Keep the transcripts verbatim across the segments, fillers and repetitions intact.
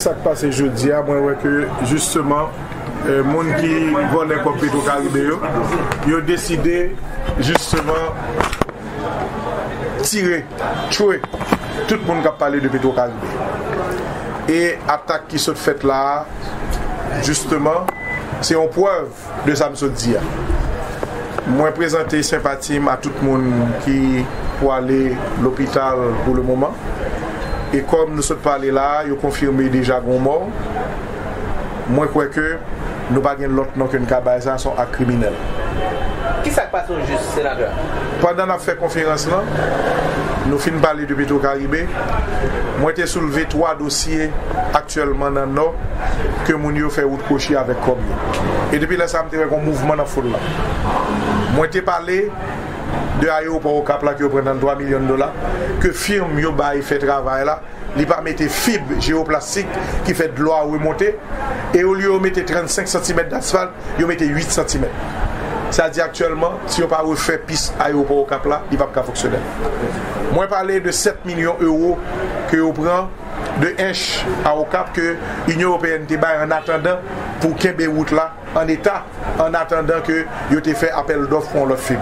Sa k pase jodi a, mwen wè ke jisteman, eh, moun ki vòlè kòb Petro Caribe yo, yo deside jisteman tire, tchwe tout moun k ap pale de Petro Caribe. E atak ki sot fèt la a, jisteman, se yon prèv de sa m sot di a. Mwen prezante senpati m a tout moun ki pwale lopital pou le moman. E kòm nou sot pale la a, yo konfime deja gen yon mò. Mwen kwè ke nou pa gen lòt non ke n ka bay sa, se yon ak kriminèl. Ki sa k pase ojis, senatè? Pandan n ap fè konferans lan, nou fin pale de Petro Caribe. Mwen te soulve twa dosye aktyèlman nan Nò ke moun yo fè wout kwochi avèk kòb yo. E depi lè sa a, m te wè gen yon mouvman nan foul la. Mwen te pale de ayewopò Okap la ke yo pran trannntwa milyon dola, ke fim yo bay fè travay la, li pa mete fib jewoplastik ki fè dlo a remonte, e olye yo mete trannsenk santimèt dasfalt, yo mete uit santimèt. Sa di aktyèlman, si yo pa refè pis ayewopò Okap la, li p ap ka fonksyonèl. Mwen pale de sèt milyon ewo ke yo pran de ench a Okap ke Inyon Ewopeyèn te bay an atandan pou kenbe wout la an eta, an atandan ke yo te fè apèl dòf pou yon lòt fim.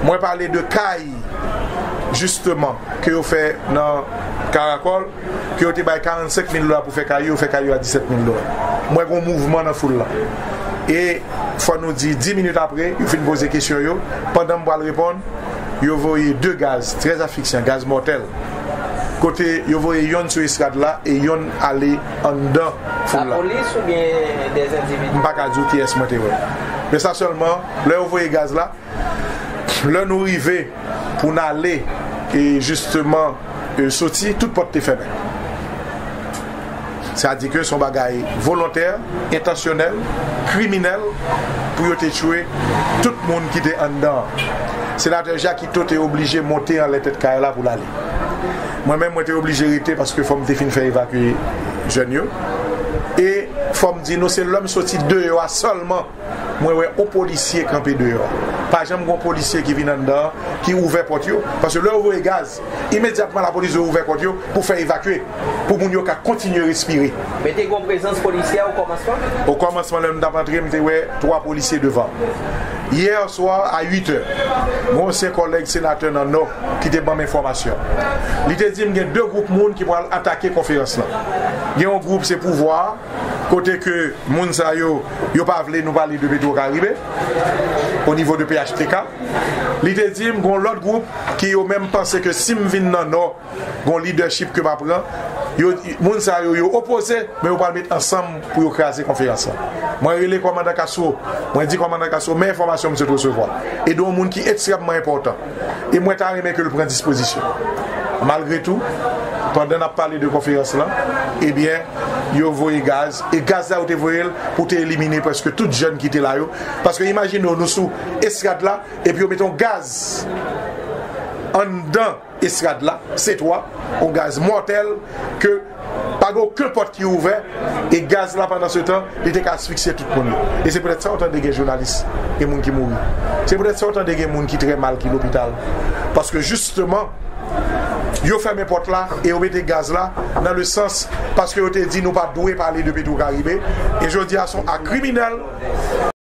Mwen pale de kay, jisteman, ke yo fè nan Karakòl, ke yo te bay karannsenk mil dola pou fè kay yo, yo fè kay yo a disèt mil dola. Mwen gen yon mouvman nan foul la. E fò nou di, dis minit apre, yo fin poze kesyon yo, pandan m pral reponn, yo voye de gaz trè asfiksyan, gaz mòtèl. Kote yo voye yonn sou estrad la e yonn ale anndan foul la. Lapolis oubyen dè endividi? M pa ka di w kiyès mwen te wè. Men sa sèlman, lè yo voye gaz la, lè nou rive pou n ale, e jisteman, e soti, tout pòt te fèmen. Sa di ke se yon bagay volontè, entansyonèl, kriminèl, pou yo te tchwe tout moun ki te anndan an. Senatè Jakito te oblije monte anlè tèt kay la pou l ale. Mwen menm, mwen te oblije rete paske fò m te fin fè evakye jèn yo. E fò m di nou, se lè m soti deyò a sèlman mwen wè yon polisye kanpe deyò. Pa janm gen yon polisye ki vin anndan an, ki ouvè pòt yo. Paske lè yo voye gaz, imedyatman lapolis yo ouvè pòt yo pou fè evakye, pou moun yo ka kontinye respire. Men te gen yon prezans polisyè o kòmansman? O kòmansman, lè m t ap antre, m te wè twa polisye devan. Yè swa a uit è, yon ansyen kòlèg senatè nan Nò ki te ban m enfòmasyon. Li te di m gen de gwoup moun ki pral atake konferans lan. Gen yon gwoup se pouvwa a, kote ke moun sa yo, yo pa vle nou pale de Petro Caribe, o nivo de P H T K. Li te di m, gon lòt gwoup ki yo menm panse ke si m vin nan Nò, gon lidèchip ke m ap pran, yo, moun sa yo, yo opoze, men yo pral met ansanm pou yo kraze konferans lan. Mwen rele kòmandan Castro, mwen di kòmandan Castro, men enfòmasyon m sot resevwa. E de yon moun ki ekstrèmman enpòtan. E mwen ta renmen ke l pran dispozisyon. Malgre tou, pandan n ap pale de konferans lan, ebyen, yo voye gaz. E gaz la, yo te voye l pou te elimine prèske tout jèn ki te la yo. Paske imajine w, nou sou estrad la, epi yo mete yon gaz anndan estrad la, C twa, yon gaz mòtèl ke pa gen okenn pòt ki ouvè, e gaz la, pandan se tan, li te ka asfiksye tout moun yo. E se poutèt sa w tande gen jounalis, gen moun ki mouri. Se poutèt sa w tande gen moun ki trè mal, ki lopital. Paske jisteman, yo fèmen pòt la e yo mete gaz la nan le sans, paske yo te di nou pa dwe pale de Petro Caribe. E jodi a, se yon ak kriminèl